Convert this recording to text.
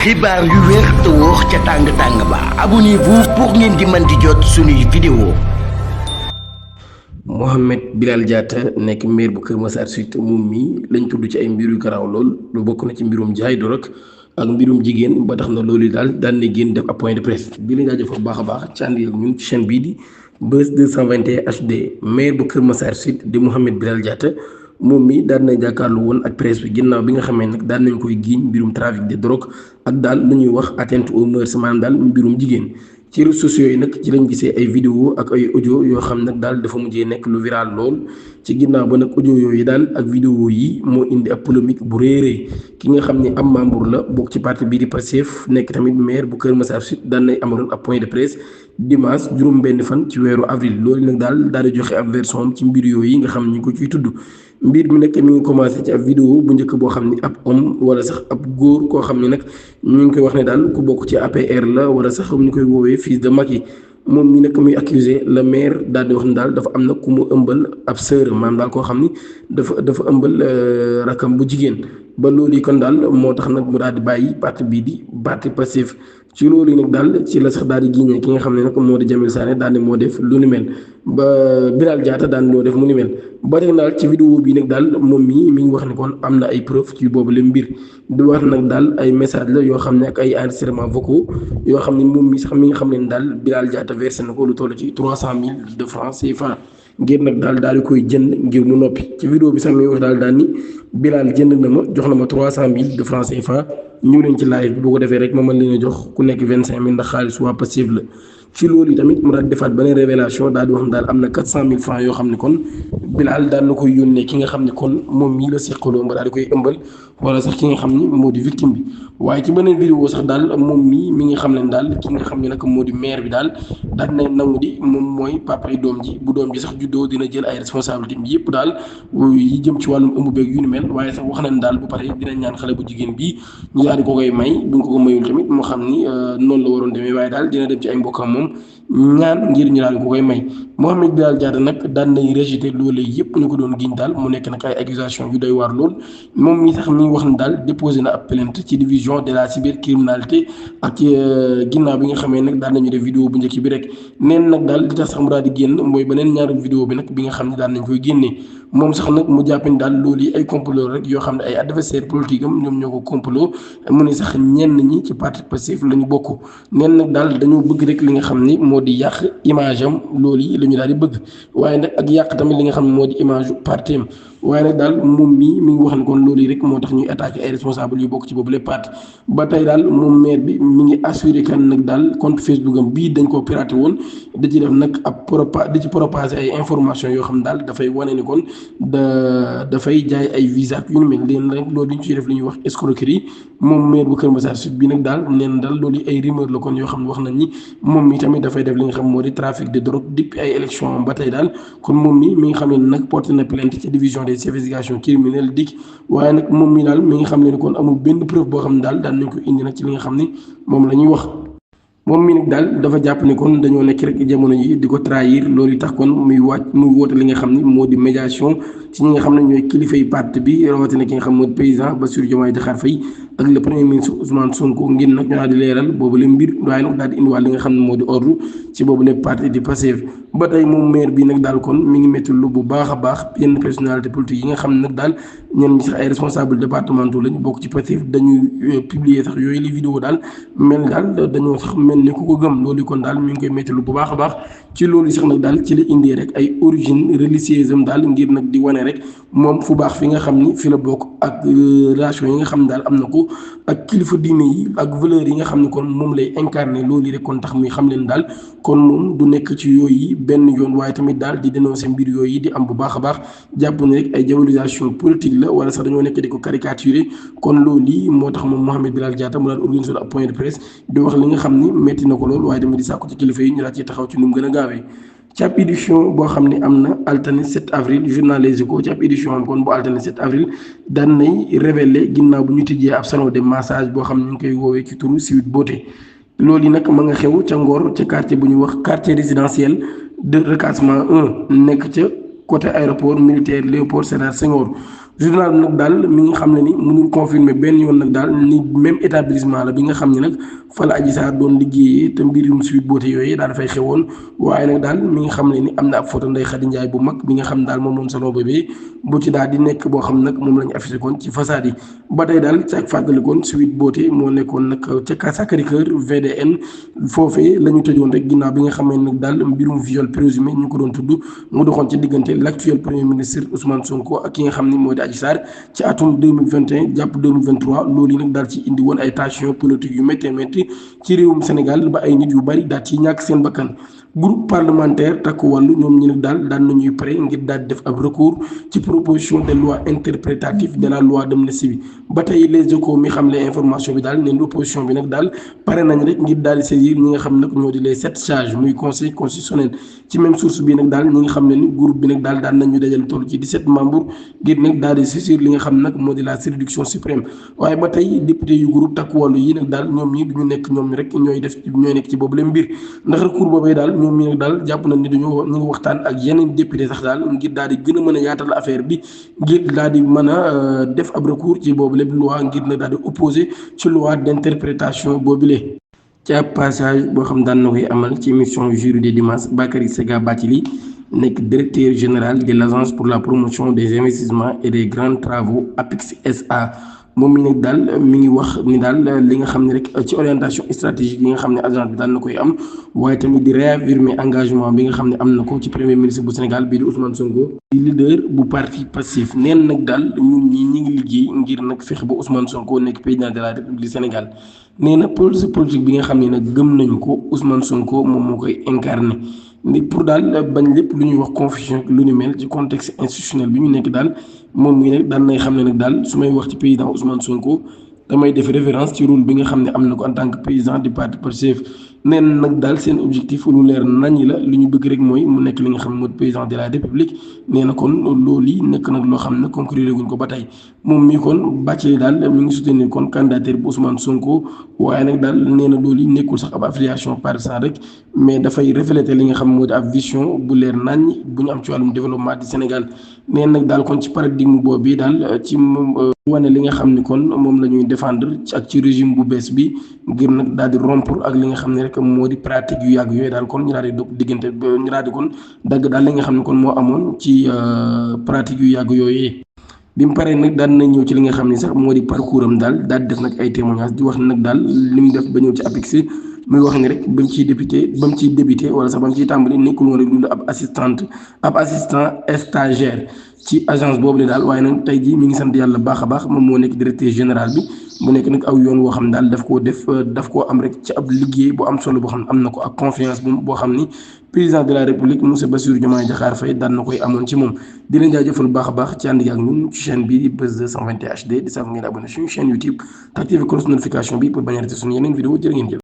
xibaar yu wér te wóor ca tàng ba abonnez-vous pour ngeen di mën di jot suñuy vidéo. Mohamed Bilal Diatta nekk maire bu Kër Massar Sud moom mii lañ tudd ci ay mbir yu garaaw lool lu bokk na ci mbirum jaay dorog ak mbirum jigéen ba tax na loolu daal daan na génn def ab point de presse bi la jaajëfal bu baax a baax ci ànd ak ñun ci chaîne bii di Buzz 221 HD maire bu Kër Massar Sud di Mohamed Bilal Diatta moom mi daan na jàkkaarloo woon ak presse bi ginnaaw bi nga xamee nag daan nañ koy giiñ mbirum trafic de drogue ak daal lu ñuy wax atteinte aux mœurs maanaam daal mbirum jigéen ci réseaux sociaux yi nag ci lañ gisee ay vidéo ak ay audio yoo xam nag daal dafa mujjee nekk lu viral lool ci ginnaaw ba nag audio yooyu daal ak vidéo yi moo indi ab polémique bu réeree ki nga xam ne am membre la bokk ci parti bii di Pastef nekk tamit maire bu Kër Massar Sud daan nay amaloon ab point de presse dimanche juróom-benn fan ci weeru avril loolu nag daal di joxe ab version ci mbir yooyu nga xam ñu ko ciy tudd. mbir mi nag mi ngi commencé ci ab vidéo bu njëkk boo xam ni ab homme wala sax ab góor koo xam ne nag ñu ngi koy wax ne daal ku bokk ci APR la wala sax ñu koy woowee fils de Macky moom mi nag muy accusé le maire daal di wax ne daal dafa am nag ku mu ëmbal ab sœur maanaam daal koo xam ni dafa ëmbal rakam bu jigéen ba loolu yi kon daal moo tax nag mu daal di bàyyi parti bii di parti Pastef ci loolu yi nag daal ci la sax daal di giiñee ki nga xam ne nag moo di Jamil Sané daal di moo def lu ni mel ba Bilal Diatta daan loo def mu ni mel ba tey daal ci vidéo bi nag daal moom mi ngi wax ni kon am na ay preuve ci boobu la mbir di wax nag daal ay message la yoo xam ne ak ay enregistrement vocaux yoo xam ne moom mi sax mi nga xam ne daal Bilal Diatta versé na ko lu toll ci 300 000 de francs CFA ngir nag daal di koy jënd ngir mu noppi ci vidéo bi sax mi wax daal ni Bilal jënd na ma jox na ma 300 000 de francs CFA ñu leen ci live bi bu ko defee rek ma mën leen a jox ku nekk 25 000 ndax xaalis waa Pastef la ci loolu yi tamit mu daal defaat beneen révélation daal di wax ne daal am na 400 000 francs yoo xam ne kon Bilal daal na koy yónnee ki nga xam ne kon moom mii la seqaloo ba daal di koy ëmbal wala sax ki nga xam ni moo di victime bi waaye ci beneen vidéo sax daal moom mii mi ngi xam ne daal ki nga xam ne nag moo di maire bi daal daal na nangu di moom mooy papa yi doom ji bu doom ji sax juddoo dina jël ay responsabilité yëpp daal yi jëm ci wàllum ëmb beeg yu ni mel waaye sax wax nañ daal bu pare dina ñaan xale bu jigéen bii ñu daal di ko koy may bu ñu ko mayul tamit moo xam ni noonu la waroon demee waaye daal dina dem ci ay mbokkam moom ñaan ngir ñu daal di ko koy may Mohamed Bilal Diatta nag daan nay rejeté loolu yëpp ñu ko doon giñ daal mu nekk nag ay accusation yu doy waar lool moom mi sax mi wax ne daal déposé na ab plainte ci division de la cybercriminalité ak ginnaaw bi nga xamee nag daal nañu def vidéo bu njëkk bi rek neen nag daal di tax sax mu daal di génn mooy beneen ñaari vidéo bi nag bi nga xam ne daal nañ koy génnee moom sax nag mu jàpp ni daal loolu yi ay complot rek yoo xam ne ay adversaire politique am ñoom ñoo ko complot mu ne sax ñenn ñi ci parti Pastef la ñu bokk neen nag daal dañoo bëgg rek li nga xam ni moo di yàq image am loolu yi la ñu daal di bëgg waaye nag ak yàq tamit li nga xam ne moo di image parti am waaye nag daal moom mii mi ngi wax ne kon loolu yi rek moo tax ñuy attaqué ay responsable yu bokk ci boobu les parti ba tey daal moom maire bi mi ngi assuré kan nag daal compte Facebook am bii dañ koo piraté woon da ci def nag ab da ci propagé ay information yoo xam ne daal dafay wane ni kon dafay jaay ay visa yu ni mel leen rek loolu dañu ciy def li ñuy wax escroquerie moom maire bu Kër Massar Sud bi nag daal neen daal loolu ay rumeur la kon yoo xam ne wax nañ ni moom mi tamit dafay def li nga xam moo di trafic de drogue depuis ay élection ba tey daal kon moom mi ngi xam ne nag porté na plainte ci division des investigations criminelles dik waaye nag moom mi daal mi ngi xam ne kon amul benn preuve boo xam ne daal daan nañ ko indi nag ci li nga xam ne moom la ñuy wax moom mi nag daal dafa jàpp ni kon dañoo nekk rek jamono yi di ko trahir loolu tax kon muy woote li nga xam ni moo di médiation ci ñi nga xam ne ñooy kilifay parti bi rawatina ki nga xam moo di président Bassirou Diomaye Diakhar Faye ak le premier ministre Ousmane Sonko ngir nag ñu daal di leeral boobu la mbir waaye nag daal di indiwaat li nga xam ne moo di ordre ci boobu la parti di Pastef ba tey moom maire bi nag daal kon mi ngi métti lu bu baax a baax yenn personnalité politique yi nga xam ne nag daal ñenn ñi sax ay responsable départementaux lañu bokk ci Pastef dañuy publier sax yooyu li vidéo daal mel daal dañoo sax mel ni ku ko gëm loolu kon daal mi ngi koy métti lu bu baax a baax ci loolu sax nag daal ci la indee rek ay origine religieuse am daal ngir nag di wane rek moom fu baax fi nga xam ni fi la bokk ak relation yi nga xam ne daal am na ko ak kilifa diine yi ak valeurs yi nga xam ne kon moom lay incarné loolu yi rek kon tax muy xam leen daal kon moom du nekk ci yooyu benn yoon waaye tamit daal di dénoncer mbir yooyu di am bu baax a baax jàpp ne rek ay diabolisation politique la wala sax dañoo nekk di ko caricaturer kon loolu yi moo tax moom Mohamed Bilal Diatta mu daal organiser ab point de presse di wax li nga xam ni métti na ko lool waaye tamit di sàkku ci kilifa yi ñu daal ci taxaw ci nu mu gën a gaawee ci ab édition boo xam ne am na altine 7 avril journal Les Échos ci ab édition am kon bu altine 7 avril daan nay révélé ginnaaw bu ñu tijjee ab salon de massage boo xam ne ñu ngi koy woowee ci turu Sweet Beauté loolu yi nag ma nga xew ca Ngor ca quartier bu ñuy wax quartier résidentiel de recasement 1 nekk ca côté aéroport militaire Léopold Sédar Senghor journal bi nag daal mi ngi xam ne ni mënul confirmer benn yoon nag daal ni même établissement la bi nga xam ne nag fa la Adji Sarr doon liggéeyee te mbirum Sweet Beauté yooyu daal dafay xewoon waaye nag daal mi ngi xam ne ni am na ab photo Ndeye Khady Ndiaye bu mag bi nga xam daal moom salon bébé bu ci daal di nekk boo xam nag moom la ñu affiché koon ci façade yi ba tey daal ci ak fàttalikoon Sweet Beauté moo nekkoon nag ca Sacré-Cœur VDN foofee la ñu tëjoon rek ginnaaw bi nga xamee nag daal mbirum viol présumé ñu ko doon tudd mu doxoon ci diggante l'actuel premier ministre Ousmane Sonko ak ki nga xam ni moo di Adji Sarr ci atum 2021 jàpp 2023 loolu yi nag daal ci indi woon ay tension politique yu métti métti ci réewum Sénégal ba ay nit yu bari daal ci ñàkk seen bakkan groupe parlementaire takku wàllu ñoom ñi nag daal daan nañuy pare ngir daal def ab recours ci proposition de loi interprétative de la loi d'amnistie bi ba tey les Échos mi xam le information bi daal neen opposition bi nag daal pare nañ rek ngir daal di saisir ñi nga xam nag ñoo di les 7 sages muy conseil constitutionnel ci même source bi nag daal ñi nga xam ne ni groupe bi nag daal daan nañu dajal toll ci 17 membres ngir nag daal di saisir li nga xam nag moo di la juridiction suprême waaye ba tey député yu groupe takku wàllu yi nag daal ñoom ñi duñu nekk ñoom rek ñooy nekk ci boobu leen mbir ndax recours boobee daal ñoom ñi nag daal jàpp nañ ni ñu ngi waxtaan ak yeneen député sax daal ngir daal di gën a mën a yaatal affaire bi ngir daal di mën a def ab recours ci boobu lépp loi ngir nag daal di opposé ci loi d'interprétation boobule. ci ab passage boo xam daan na koy amal ci émission Jury des dimanches Bakary Sega Bathily nekk directeur général de l'agence pour la promotion des investissements et des grands travaux APIX SA moom mi nag daal mi ngi wax ni daal li nga xam ne rek ci orientation stratégique yi nga xam ne agence bi daal na koy am waaye tamit di réaffirmer engagement bi nga xam ne am na ko ci premier ministre bu Sénégal bii di Ousmane Sonko di leader bu parti Pastef neen nag daal ñun ñi ngi liggéey ngir nag fexe ba Ousmane Sonko nekk président de la République du Sénégal nee na politique bi nga xam ne nag gëm nañu ko Ousmane Sonko moom moo koy incarné ni pour daal bañ lépp lu ñuy wax confusion lu ni mel ci contexte institutionnel bi ñu nekk daal moom mii nag daan nay xam ne nag daal su may wax ci président Ousmane Sonko damay def référence ci rôle bi nga xam ne am na ko en tant que président du parti Pastef neen nag daal seen objectif lu leer nañ la li ñu bëgg rek mooy mu nekk li nga xam ne mooy président de la république nee na kon loolu yi nekk nag loo xam ne conclure guñ ko ba tey moom mii kon Bathily daal mi ngi soutenir kon candidature bu Ousmane Sonko waaye nag daal nee na loolu yi nekkul sax ab affiliation partisan rek mais dafay refléter li nga xam ne moo di ab vision bu leer nañ bu ñu am ci wàllum développement du Sénégal neen nag daal kon ci paradigme boobu bi daal ci wane li nga xam ni kon moom la ñuy défendre ak ci régime bu bees bi ngir nag daal di rompre ak li nga xam ne rek moo di pratique yu yàgg yooyu daal kon ñu daal di dog diggante ñu daal di kon dagg daal li nga xam ne kon moo amoon ci pratique yu yàgg yooyu bi mu paree nag daan na ñëw ci li nga xam ne sax moo di parcours am daal di def nag ay témoignages di wax nag daal li mu def ba ñëw ci APIX muy wax ni rek ba mu ciy débuté wala sax ba mu ciy tàmbali nekkul woon rek lu ab assistant stagiaire ci agence boobu la daal waaye nag tey jii mi ngi sant yàlla baax a baax moom moo nekk directeur général bi mu nekk nag aw yoon woo xam daal daf koo am rek ci ab liggéey bu am solo boo xam ne am na ko ak confiance boo xam ni président de la république monsieur Bassirou Diomaye Diakhar Faye daan na koy amoon ci moom di leen jaajëfal baax a baax ci ànd ak ñun ci chaîne bii di Buzz 221 HD di saf ngeen abonné suñu chaîne YouTube te activé cloche notification bi pour bañ a rater suñu yeneen vidéo jërë ngeen jëf